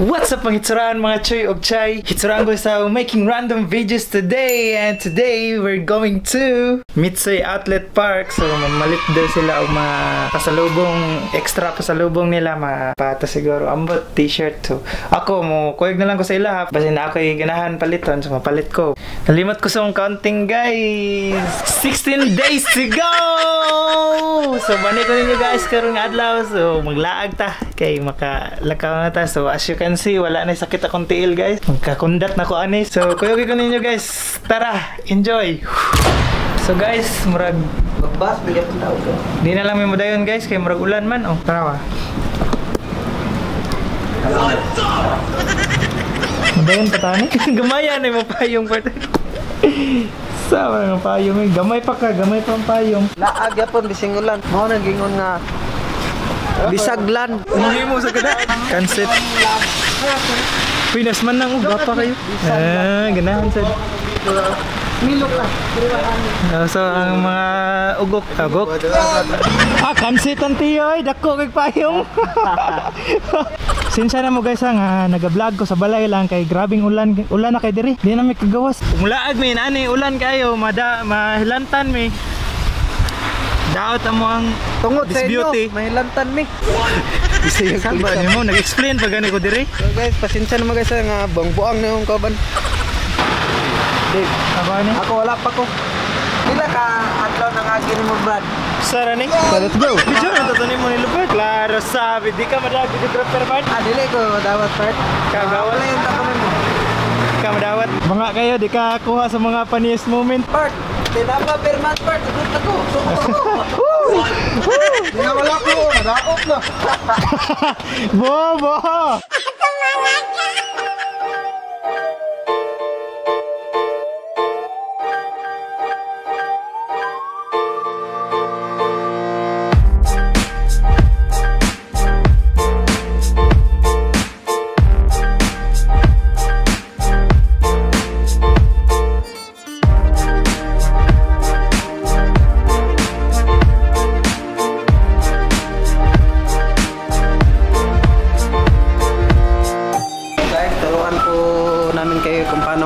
What's up mga hitsuraan, mga choy og chay? Hitsuraan ko sa making random videos today, and today we're going to Mitsui Outlet Park. So mamalit daw sila og mga pasalubong, extra pasalubong nila, mga pata siguro, ambot t-shirt. So ako mo kuyog na lang ko sa ila, basin na ako'y ganahan paliton, so mapalit ko. Nalimot ko sa akong counting, guys. 16 days to go. So bani ko ninyo guys karong adlaw. So maglaag ta kay makalakaw na ta. So as you can see, wala na sakit akong tiil, guys. Magkakundat na ko ani. So kuyog ko ninyo guys. Tara, enjoy. So guys, murag Magbas bigyan ko tao ko. Di na lang may mudayon guys kay murag ulan man oh. Tara wa. Mudayon pa tani. Gamaya na mo payong part. Sa mga payong, eh. Gamay pa ka, gamay pa ang payong. Laag yapon bising ulan. Mao nang gingon nga bisaglan. Mahimo sa kada. Kanset. Pinas man nang uga pa kayo. Ah, ganahan sad. Milo ka. So ang mga ugok, ugok. Ah, kanset ang tiyo ay dako kay payong. Sinsya na mo guys ha, nga naga-vlog ko sa balay lang kay grabing ulan, ulan na kay diri. Di na mi kagawas. Mulaag mi ani ulan kayo, mada mahilantan mi. Daot amo ang Tungod sa this inyo, beauty. mahilantan mi. Saan ba nimo nag-explain pa gani ko diri? So guys, pasensya na mo guys ha, nga buang-buang na yung kaban. Dave, Ako ani? ako wala pa ko. Pila ka adlaw nang agi nimo, Brad? Sara ni. So let's go. Video na to nimo ni Lupert. Klaro sabi, di ka madag videographer man. Ah, dili ko dawat part. Kagawat. Wala yung tako nimo. Ka madawat. Mga kayo di ka kuha sa mga funniest moment. Part, tinapa per month part, sagot na ko. Hindi na wala ko, nadaot na. Bobo! Guys, turuan po namin kayo kung paano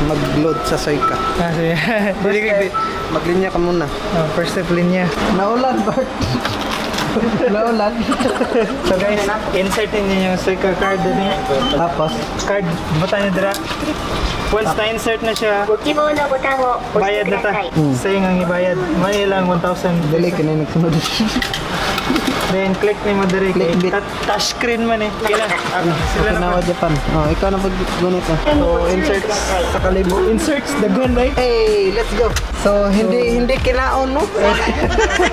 mag-load sa Suica. Ah, sige. First step, maglinya ka muna. Oh, first step linya. Naulan, Bart. Naulan. So guys, insert ninyo yung Suica card din. Tapos, Card, buta niyo dira. Once na insert na siya, ご希望のボタンを押 bayad して na くだ ta. さい。 Sayang ang ibayad. May lang 1,000. dali ka na nagsunod. Then click ni mo diri Click kay bit. touch screen man eh. Kila. Ah, sila na. Okinawa, Japan. Oh, ikaw na pag-gunit na. So, insert sa kalibo. Inserts the gun right? Hey, let's go. So, hindi kinaon, no?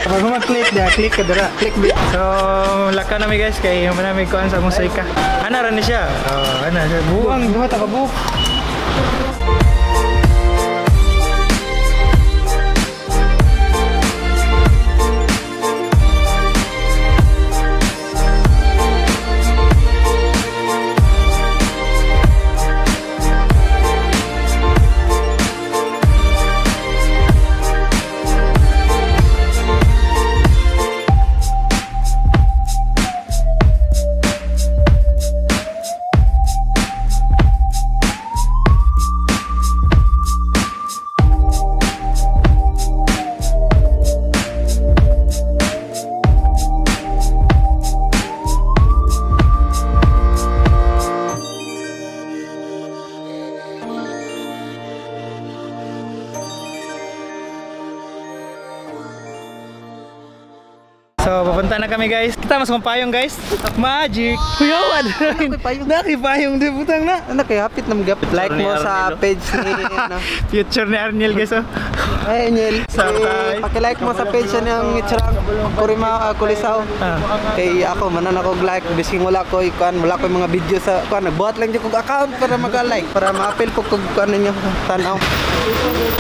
Pag mag-click da, click ka dira. Click bit. So, laka na mi guys kay human na mi kuan sa among Suica. Ana ra ni siya. Oh, ana siya. Buang duha ta ka buok. So, papunta na kami guys. Kita mas kong payong guys. Magic. Kuyawan. payong. Nakipayong di putang na. Ano kaya hapit na mag Like mo sa page ni ano. Future ni Arniel guys oh. Ay, Niel. Sartay. Eh, paki-like mo sa page niya ang Itsurang Kurima Kulisaw. Ah. Kay ako manan ako like bising wala ko ikuan, wala ko mga video sa kuan, nagbuhat lang jud kog account para maka-like, para ma-appeal ko kog kuan ninyo tan-aw.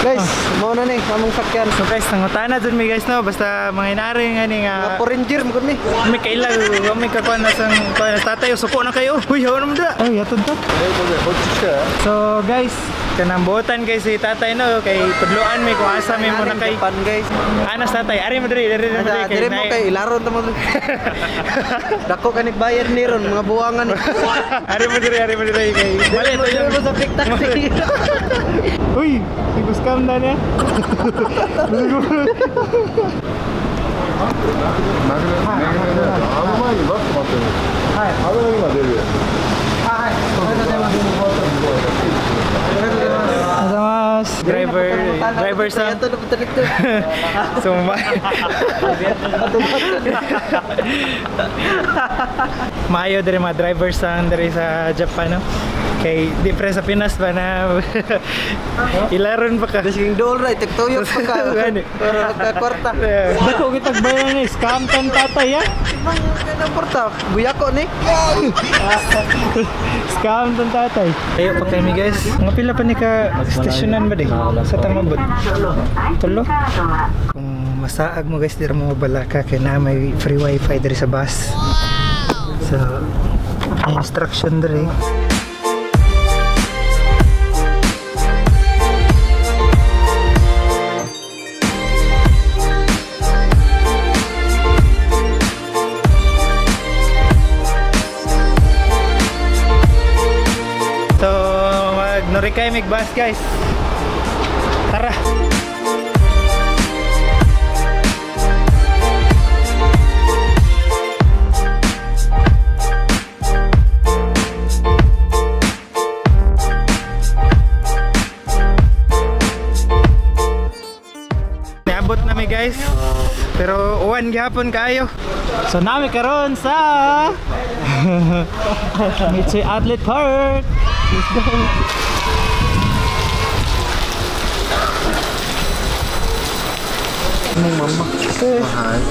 Guys, mao na ni among sakyan. So guys, nangutana dun mi guys no, basta mga inari nga ni nga Mga Poranger mo ni. may kailag, may kakuan na sang kuan na tatay, suko na kayo. Uy, hawa naman da. Ay, yatod ta. So guys, Kanang buotan kay si tatay no kay tudloan mi kung asa mi mo na kay Japan guys. Anas tatay, ari mo diri, diri mo diri. Diri mo kay ilaron ta mo. Dako kanig bayad ni ron mga buwangan ni. Ari mo diri kay. Mali diri mo sa big taxi. Uy, sigo scam na niya. Driver sa so maayo diri mga driver sa diri sa Japan no? Kay di pre sa Pinas ba na ilaron pa ka. Bising dool right tagtuyok pa ka. Pero kwarta. Dako kitag bayan ni scam tan tatay ya. Ang kwarta buyako ni. Scam tan tatay. Ayo pa kami guys. Mga pila pa ni ka stasyonan ba di? Sa Tamabot. Tulo. Kung masaag mo guys, dira mo mabalaka kay na may free wifi diri sa bus. So instruction diri. So mag-norikay mig bus guys. Tara. Niabot na mi guys. Pero uwan gihapon kaayo. So nami karon sa Mitsui Outlet Park. Let's go. Mong mama. Mahal.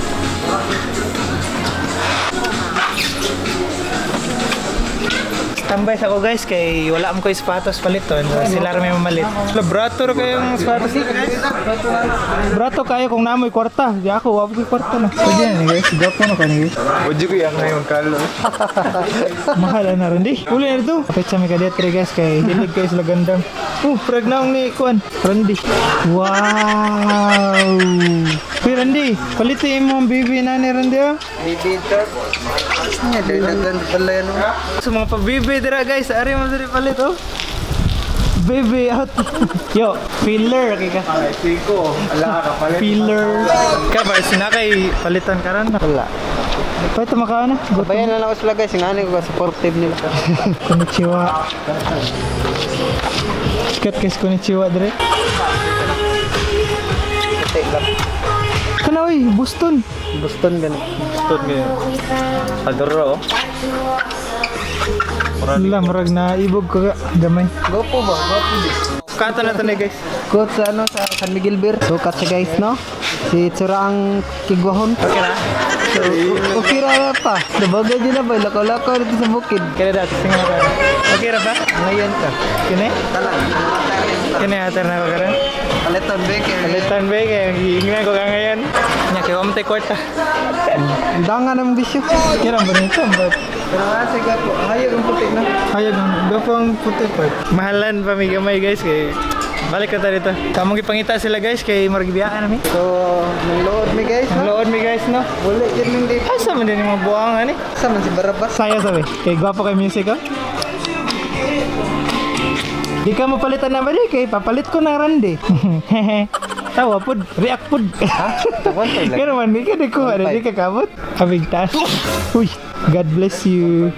Tambay sa ko guys kay wala mo ko sapatos paliton. Sila ra may mamalit. Brato ra kayong sapatos guys. Brato kayo kung namoy kwarta. Di ako wa ko kwarta na. Pwede na guys, gwapo na kani guys. Pwede ko yang ngayon kalo. Mahal na rin di. Uli na dito. Kapit sa mi kadetre guys kay hilig guys lagandam. Pregnang ni kuan. Randy. Wow. Kuy Randy, palitin mo ang baby na ni Randy ah. Baby dog. Nya dagdagan pala yan. Sa mga pa-baby dira guys, ari mo diri palit oh. Baby out. Yo, filler kay ka. Ay, siko. Ala ka palit. Filler. Ka ba sinakay palitan karon? Wala. Pwede makaana. Bayan na lang ako sila guys, ngani ko supportive nila. Konnichiwa. Sikat guys, konnichiwa dire. Kana oy, Boston. Boston gani. Boston gani. Adoro. Wala, murag na ibog ko gamay. Gopo ba? Gopo di. Kanta na to ni guys. Kot sa ano sa San Miguel Beer. Sukat siya guys no. Si Tsura ang kigwahon. Okay na. So, okay ra pa. Nabagay din na ba? Lakaw-lakaw dito sa bukid. Kaya dati singa ka. Okay ra ba? Ngayon ka. Kini? Talang. Kini atar na ko karon. Palitan ba kay? Palitan ba kay ingnan ko ka ngayon. Nya kay wamte kwarta. Dangan ang bisyo. Kira ba nito? But Pero nga sige po. Hayag ang puti na. hayag ang gwapo ang puti part. Mahalan pa mi gamay guys kay balik ka ta dito. Kamong gipangita sila guys kay murag biyaan nami. So, nangload mi guys no? Nangload mi guys no. Wala yun ming di. Asa man din yung mga buwang ani? Sa man si Barabas. Saya sabi. Kay gwapo kay music oh. Di ka mapalitan na ba di? Kay papalit ko na randi. Tawa pud, react pud. Ha? Pero man di ka di ko, di ka kabot. Abig taas. Uy, God bless you.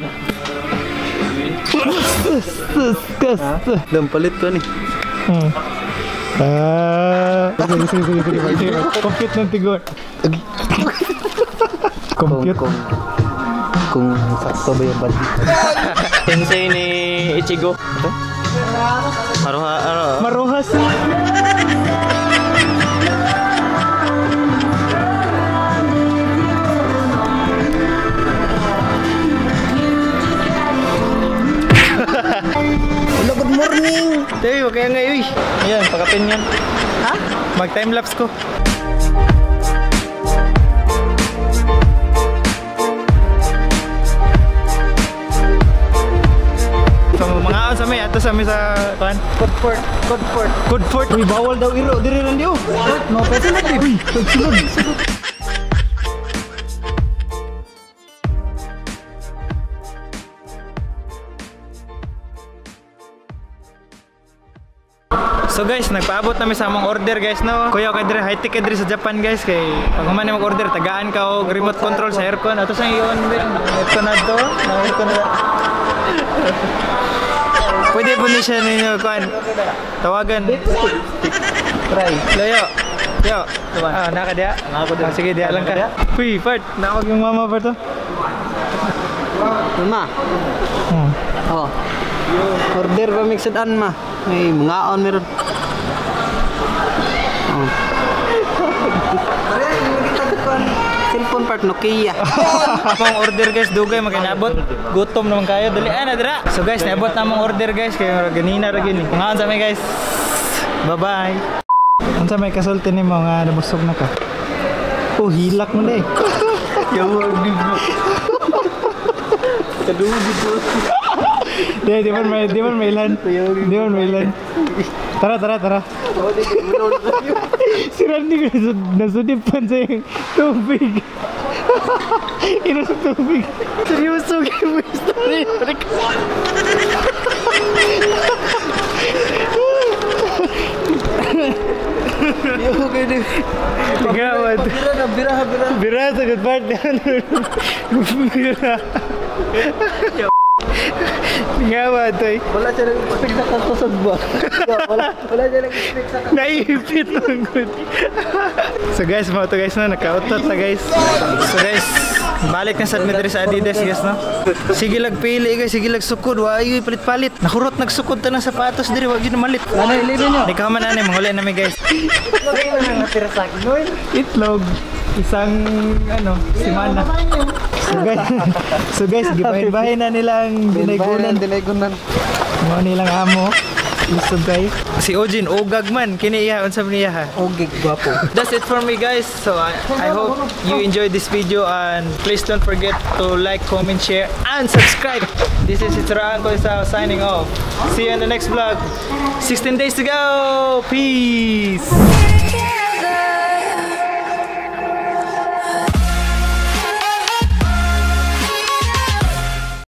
Dam palit ko ni. Sige. Compute ng tigon. Compute. Kung sakto ba yung budget. Sensei ni Ichigo. Ito? Aroha, aroha. Marohas. Hello, good morning! Tayo, kaya nga uy. Ayan, pakapin yan. Ha? Mag-timelapse ko. So, mga sa may ato Ato sa mi sa kuan? Codfort, Codfort. Codfort. Uy, bawal daw iro diri lang diyo. No, pwede na di. Uy, sulod. So guys, nagpaabot nami sa among order guys no. Kuya kay dire high tech kay dire sa Japan guys kay pag human ni mag-order tagaan ka og remote control sa aircon. Ato sang i-on aircon na to. Na aircon na. Pwede po ni siya ninyo kuan. Tawagan. Try. Layo. Yo. Ah, naka diya. Ah, sige, diya lang ka. Uy, part, nawag yung mama part to. Mama. Oh. Order ba mixed an ma? May mga on meron. Oh. Cellphone part Nokia. Among order guys, dugay maginabot. Gutom naman kayo. Dali na dira. So guys, naabot na among order guys kay murag ganina ra gini. Mangaon sa mi guys. Bye-bye. Unsa may kasulti nimo nga nabusog na ka? Oh, hilak mo na eh. Di man may, di man may ilan. Di man may ilan. Tara, tara, tara. Si Randy nasudipan sa yung tubig. Inom sa tubig. Seryoso kayo mo yung story. Gawad. Bira na, bira, bira. Bira sa good part. Bira. Gawad, toy. Wala siya nag-expect sa kakusog ba? Wala siya nag-expect sa kakusog. Naipit lang good. So guys, mga to guys na, nakautot na guys. So guys, balik na sa diri sa Adidas guys no. Sige lag pili guys, sige lag sukod, wa ay palit-palit. Nakurot nagsukod ta ng sapatos diri, wa gyud malit. Ano, ilibin nyo? Di ka man ani, manguli na mi guys. Itlog, isang ano, simana. So guys, gibahin-bahin na nilang dinaygunan. Dinaygunan. Mo nilang amo. Lisod guys. Si Ojin, ugag man. Kini iya, unsa man niya ha? Ogig, gwapo. That's it for me guys. So I hope you enjoyed this video and please don't forget to like, comment, share, and subscribe. This is Ituraan Koisao signing off. See you in the next vlog. 16 days to go. Peace.